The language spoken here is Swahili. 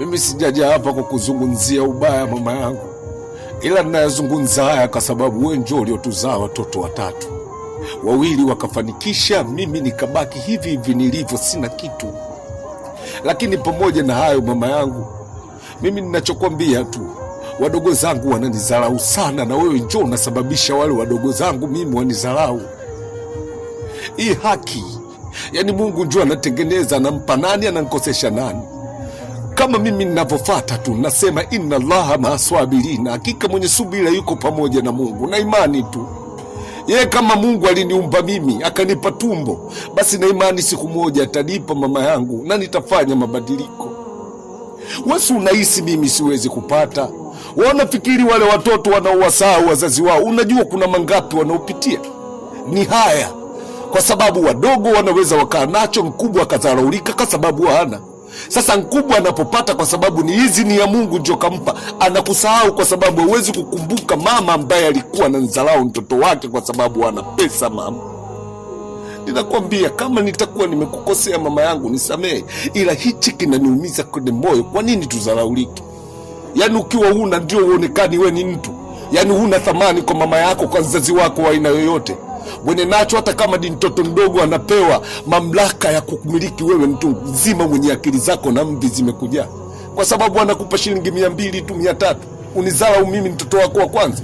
Mimi sijaja hapa kwa kuzungumzia ubaya mama yangu, ila ninayazungumza haya kwa sababu wewe ndio uliotuzaa watoto watatu, wawili wakafanikisha, mimi nikabaki hivi hivi nilivyo, sina kitu. Lakini pamoja na hayo, mama yangu, mimi ninachokwambia tu, wadogo zangu wananidharau sana, na wewe njoo unasababisha wale wadogo zangu mimi wanidharau. Hii haki, yaani Mungu njoo anatengeneza, anampa nani, anankosesha nani? Kama mimi ninavyofata tu nasema inna Allaha maaswabirina, hakika mwenye subira yuko pamoja na Mungu, na imani tu yeye. Kama Mungu aliniumba mimi akanipa tumbo, basi na imani siku moja atanipa mama yangu na nitafanya mabadiliko. Wesi unahisi mimi siwezi kupata? Wanafikiri wale watoto wanaowasahau wazazi wao, unajua kuna mangapi wanaopitia ni haya, kwa sababu wadogo wanaweza wakaa nacho, mkubwa akadharaulika kwa sababu hana. Sasa mkubwa anapopata, kwa sababu ni hizi ni ya Mungu ndio kampa, anakusahau kwa sababu hawezi kukumbuka mama ambaye alikuwa anamdharau mtoto wake kwa sababu ana pesa. Mama, ninakwambia kama nitakuwa nimekukosea mama yangu, nisamehe, ila hichi kinaniumiza kwenye moyo. Kwa nini tudharaulike? Yaani ukiwa huna ndio uonekani we ni mtu, yaani huna thamani kwa mama yako, kwa mzazi wako wa aina yoyote. Mwenye nacho hata kama ni mtoto mdogo anapewa mamlaka ya kukumiliki wewe, mtu mzima mwenye akili zako na mvi zimekujaa, kwa sababu anakupa shilingi 200 tu 300, unizarau mimi mtoto wako wa kwanza.